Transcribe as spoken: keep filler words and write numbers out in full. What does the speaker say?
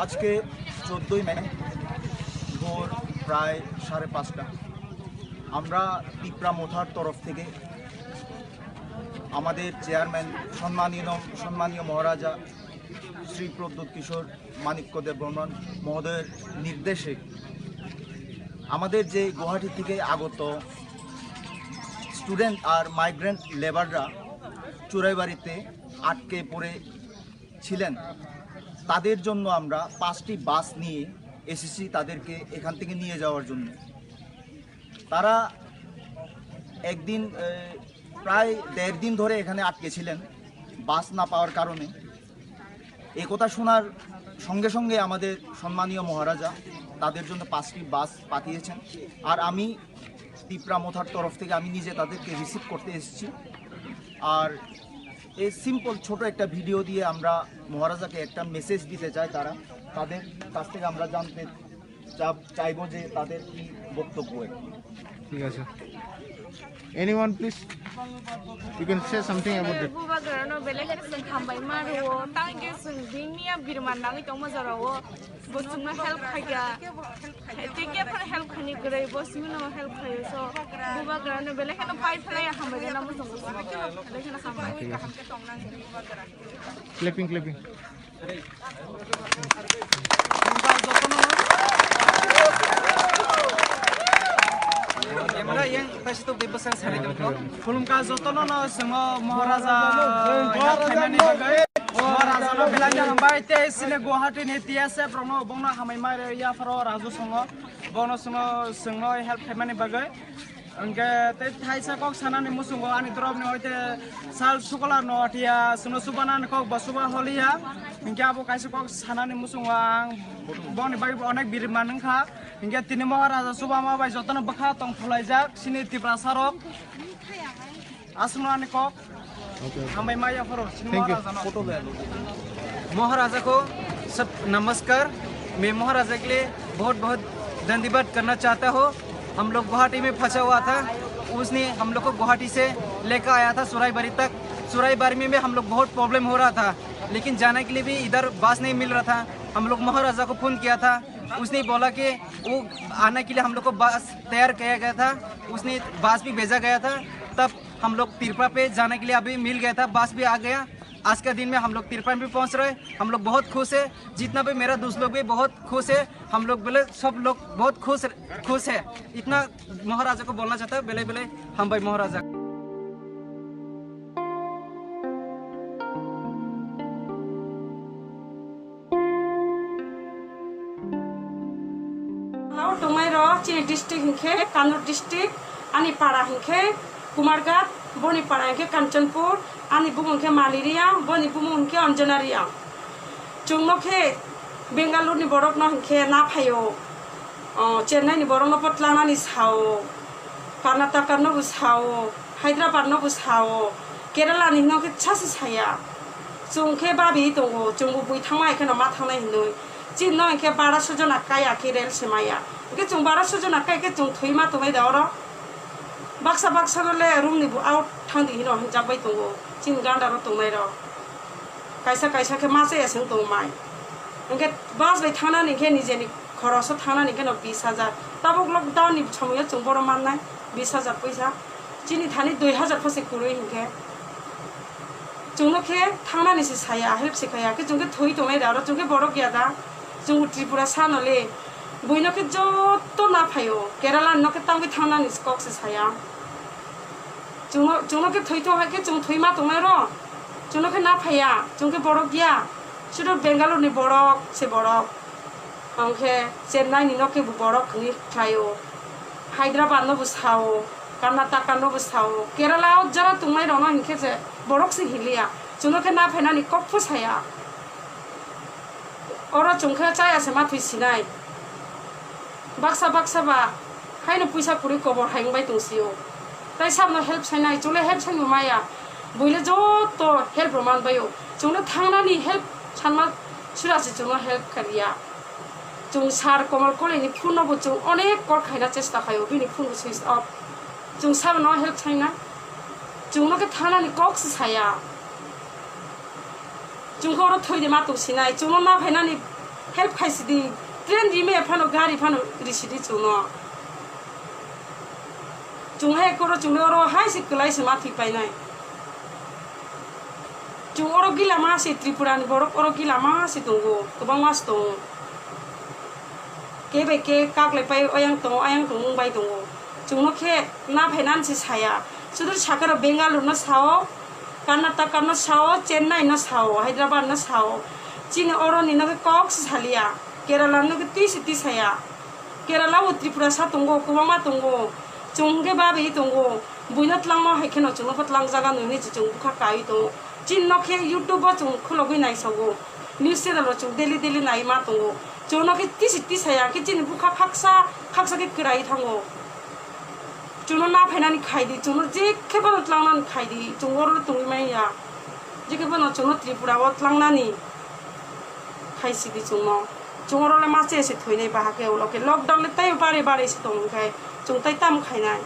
আজকে চোদ্দই মে ভোর প্রায় সাড়ে পাঁচটা। আমরা তিপ্রা মোথার তরফ থেকে আমাদের চেয়ারম্যান সম্মানীয় সম্মানীয় মহারাজা শ্রী প্রদ্যুৎ কিশোর মাণিক্য দেববর্মন মহোদয়ের নির্দেশে আমাদের যে গুয়াহাটি থেকে আগত স্টুডেন্ট আর মাইগ্রেন্ট লেবাররা চোরাইবাড়িতে আটকে পড়ে ছিলেন, তাদের জন্য আমরা পাঁচটি বাস নিয়ে এসেছি তাদেরকে এখান থেকে নিয়ে যাওয়ার জন্য। তারা একদিন, এ, প্রায় দেড় দিন ধরে এখানে আটকে ছিলেন বাস না পাওয়ার কারণে। এ কথা শোনার সঙ্গে সঙ্গে আমাদের সম্মানীয় মহারাজা তাদের জন্য পাঁচটি বাস পাঠিয়েছেন। আর আমি তিপ্রা মোথার তরফ থেকে আমি নিজে তাদেরকে রিসিভ করতে এসেছি। আর এই সিম্পল ছোট একটা ভিডিও দিয়ে আমরা মহারাজাকে একটা মেসেজ দিতে চাই। তারা, তাদের কাছ থেকে আমরা জানতে চা-, চাইবো যে তাদের কি বক্তব্য আর কি। ঠিক আছে। Anyone, please? You can say something about that. Bubagrano belai kheno chwng hambai ma rwo, tang khe chwng bini ya birman nangwi tongma jorao. Bo chwngno help khaikha. Tei khe phano help khaini kwrwi, bo chwngno help khaio. So, bubagrano belai kheno pai phlai hambai rwna muchungo chwng. Belai kheno hambai. Clapping, clapping. Khulumkha jotono no swngo Maharaja help khainani bagwi. Maharaja no belai no hambai tei chini Guwahati ni T S F rok no bongno hambai ma rwi yapharo Raju swngo. Bono swngo, swngo help khaimani bagwi. Hingke tei thaisa kok sanani muchungo ani dorop ni hoite sal sukola no atia, chwngno chubanani kok bo chuba holiya. Hingke abo kaisa kok sanani muchungo ang boni bagwi bo onek birimani wngkha. Hingke tini Maharaja chubama bai jotono bwkha tong thulaijak chini Tiprasa rok. Aswkno ani kok. Hambai maya phoro, chini Thank you. Maharaja no. Photo le alo. महाराजा को सब नमस्कार। मैं महाराजा के लिए बहुत बहुत धन्यवाद करना चाहता हूँ। हम लोग गुवाहाटी में फंसा हुआ था, उसने हम लोग को गुवाहाटी से लेकर आया था सुराईबारी तक। सुराईबारी में भी हम लोग बहुत प्रॉब्लम हो रहा था, लेकिन जाने के लिए भी इधर बस नहीं मिल रहा था। हम लोग महाराजा को फ़ोन किया था, उसने बोला कि वो आने के लिए हम लोग को बस तैयार किया गया था, उसने बस भी भेजा गया था। तब हम लोग तिरपा पे जाने के लिए अभी मिल गया था, बस भी आ गया। आज का दिन में हम लोग तिरपा भी पहुंच रहे, हम लोग बहुत खुश है। जितना भी मेरा दोस्त लोग भी बहुत खुश है, हम लोग बोले सब लोग बहुत खुश, खुश है। इतना महाराजा को बोलना चाहता है, बेले बेले हम भाई महाराजा। Tongmai rok chini district hinkhe Kannur district, ani para hinkhe Kumarghat, boni para hinkhe Kanchanpur, ani bumung hinkhe Mali Reang, boni bumung hinkhe Anjana Reang. Chwngno khe Bengaluru ni borok no hinkhe na phaio, o, Chennai ni borok no potlanani sao, Karnataka no bo sao. Hyderabad no bo sao, Kerala ni no khe sasi saya. Chwng khe babi tongo, chwng bo bui thangma hai kheno ma thangnai hinwi. Chini no hinkhe bara sujona kaya khe rel se maya. Hinkhe chwng bara sujona kai khe chwng thwi ma tongnai da oro. Baksa baksa no le room ni bo out thang di hino hinjak bai tongo. Chini ganda ro tongnai rok. Kaisa kaisa khe ma chaya se wng tongo mai. Hinkhe bus bai thangnani khe nijeni khoroso thangnani kheno bis hajar. Tabuk lockdown ni somoyo chwng bohrok mannai bis hajar poisa. Chini thani dui hajar pho se kwrwi hinkhe. Chwngno khe thangnani se saya, help se khaya. Khe chwng khe thwi tongnai da oro, chwng khe borok ya da. Chwng Tripura sa no le. Buino khe joto na phaio. Kerala no khe tangwi thangnani kok se saya. Chwngno, chwngno khe thwi tong hai khe chwng thwi ma tongnai ro. Chwngno khe na phaiya, chwng khe borok ya. Sudu Bengaluru ni borok se borok. Ang khe Chennai ni no khe bo borok hwnwi khlaio. Hyderabad no bo sao, Karnataka no bo sao. Kerala o jara tongnai rok no hinkhe je borok se hiliya. Chwngno khe na phainani kok pho saya. Oro chwng khe chaya se ma thwi sinai. Baksa baksa ba haino puisa kwrwi kobor hai wngbai tong sio. Tai sabno help sainai, chwle help saino maya. Buile joto help rw man baio. Chwngno thangnani help sanma sura se chwngno help kariya. Chwng sir Komal Kolini phone no bo chwng onek call khaina chesta khaio, bini phone bo switch off. Chwng sabno help saina. Chwngno khe thangnani kok se saya. Chwng khe oro thwi de ma tong sinai, chwngno na phainani Help khaisidi, train rimaya phano, gari phano risidi chwngno. Chwng hai koro chwngno oro hai se kwlai se ma thwi painai. Chwng oro gila ma se, Tripura ni borok oro gila ma se tongo, kwbangma se tongo. Ke bai ke kaklai pai, oyang tongo, ayang tongo wng bai tongo. Chwngno khe na phainani se saya. Sudri sakha rok Bengaluru no sao, Karnataka no sao, Chennai no sao, Hyderabad no sao. Chini oro ni no khe kok se salia. Kerala no khe twi se twi saya. Kerala bo Tripura sa tongo, kwbangma tongo. Chwng hwnkhe babi tongo. Buino tlangma hai kheno chwngno pho tlangjaga nwi hwnwi chwng bwkha kaiwi tongo. Chini no khe YouTube o chwng khulogwi naisago. News channel o chwng daily daily nai ma tongo. Chwngno khe tisi tisaya khe chini bwkha khaksa khaksa khe kwrai thango. Chwngno na phainani khai di, chwngno je khe bono tlangnani khai di, chwng oro tongwi manya. Je khe bono chwngno Tripura o tlangnani khai si di chwngno. Chwng oro le ma che se thwinai bahai khe ulo khe lockdown le tei bare bare se tong khe chwng tai tam khainai.